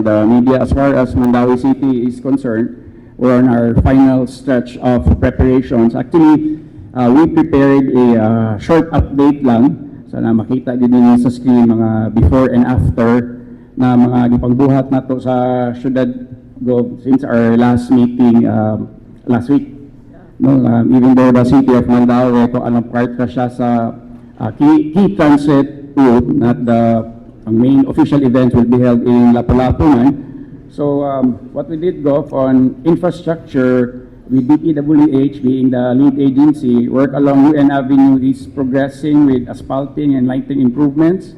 and the media. As far as Mandaue City is concerned, we're on our final stretch of preparations. Actually, we prepared a short update lang. Sana makita din ninyo sa screen mga before and after na mga gipangbuhat nato sa syudad, Gov, since our last meeting last week. No, even though the city of Mandaue, kung anong part ka siya sa key transit route, not the ang main official event will be held in Lapu-Lapu man. So what we did, Gov, on infrastructure, with DPWH being the lead agency, work along UN Avenue is progressing with asphalting and lighting improvements.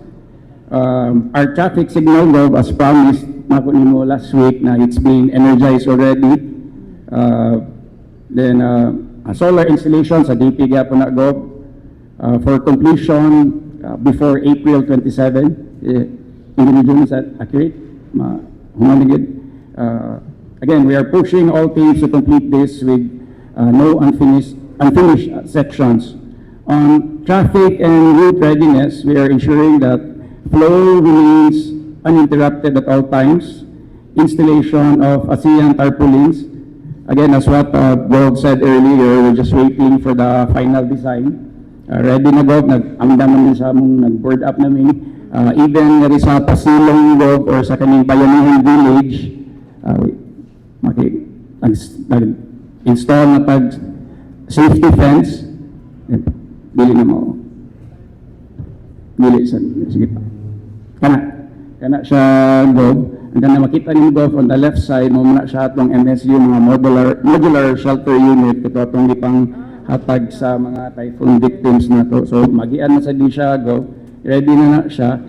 Our traffic signal, Gov, as promised, nako nimo last week na it's been energized already. Then, solar installation sa DP gyapon na, Gov, for completion before April 27. Eh, individual, is that accurate? Ma human gyud. Again, we are pushing all teams to complete this with no unfinished sections. On traffic and route readiness, we are ensuring that flow remains uninterrupted at all times. Installation of ASEAN tarpaulins. Again, as what Gov said earlier, we're just waiting for the final design. Ready na, Gov, nag-amdam namin sa among nag-board up namin. Even nga sa Pasilong, Gov, or sa kaning Bayanihan Village, maki, nag, nag-install na tag safety fence. Eh, dili na mo. Dili sa, sige pa. Kana, kana siya, Gov. And then makita nimo, Gov, on the left side mo na siya atong MSU, mga modular shelter unit ito atong gipang hatag sa mga typhoon victims na to. So magian na sa di siya, Gov. Ready na na siya.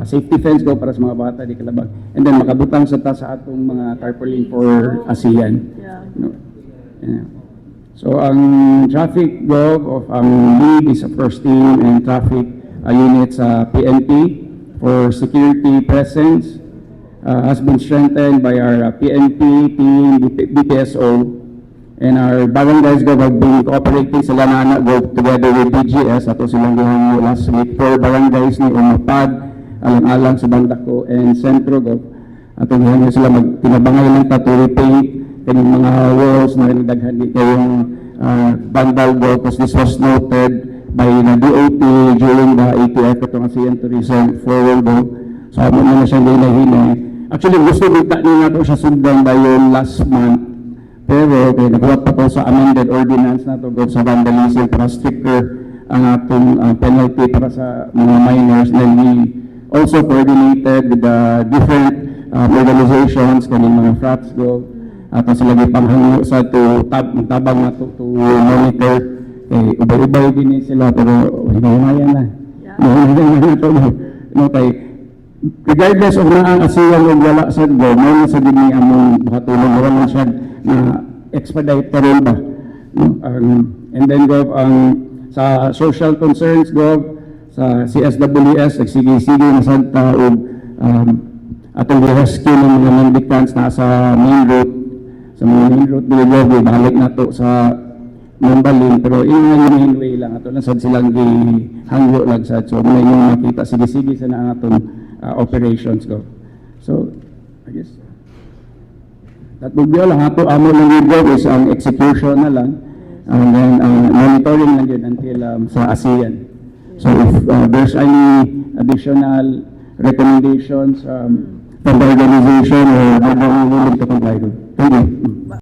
Safety fence, Gov, para sa mga bata di kalabag. And then makabutang sa ta sa atong mga tarpaulin for ASEAN. No. Yeah. So ang traffic, Gov, of ang lead is of course team and traffic unit sa PNP for security presence has been strengthened by our PNP team, BP BPSO, and our barangays, Gov, have been cooperating sila na ana, Gov, together with DGS ato silang gihangyo last week for barangays ni Umapad, Alang-alang sa Bandako and Sentro, Gov. Ato gihangyo sila magtinabangay lang ta to repaint kaning mga walls na daghan di kayong vandal, Gov, because this was noted by the DOT during the ATF katong ASEAN Tourism Forum, Gov. So amo na na siyang hinay-hinay. Actually, gusto kita ni nato siya sundan by yung last month. Pero kay naghuwat pa ko sa amended ordinance nato, Gov, sa vandalism para stricter ang atong penalty para sa mga minors. Then we also coordinated with the different organizations kaning mga frats, Gov, ato sila gipanghangyo sa to tab tabang nato to monitor kay ubay-ubay din ni sila, pero hinay-hinayan na. Hinay-hinayan na to, no, kay regardless of na ang ASEAN o wala sa go, mao na sa din ni among makatulong, wala man siya na expedite pa rin ba, no? And then, Gov, ang sa social concerns, Gov, sa CSWS, nagsige-sige na sad ta og atong rescue ng mga mendicants na sa main route, sa mga main route dili, Gov, balik na to sa Mambaling, pero yun nga yung main way lang ato lang sad silang gihangyo lang sad. So may yung makita sige-sige sa na ang atong operations, Gov. So I guess that would be all. Ang ato amo lang yun, Gov, is ang execution na lang and then ang monitoring lang yun until sa ASEAN. So if there's any additional recommendations from the organization or we're willing to comply with. Thank you.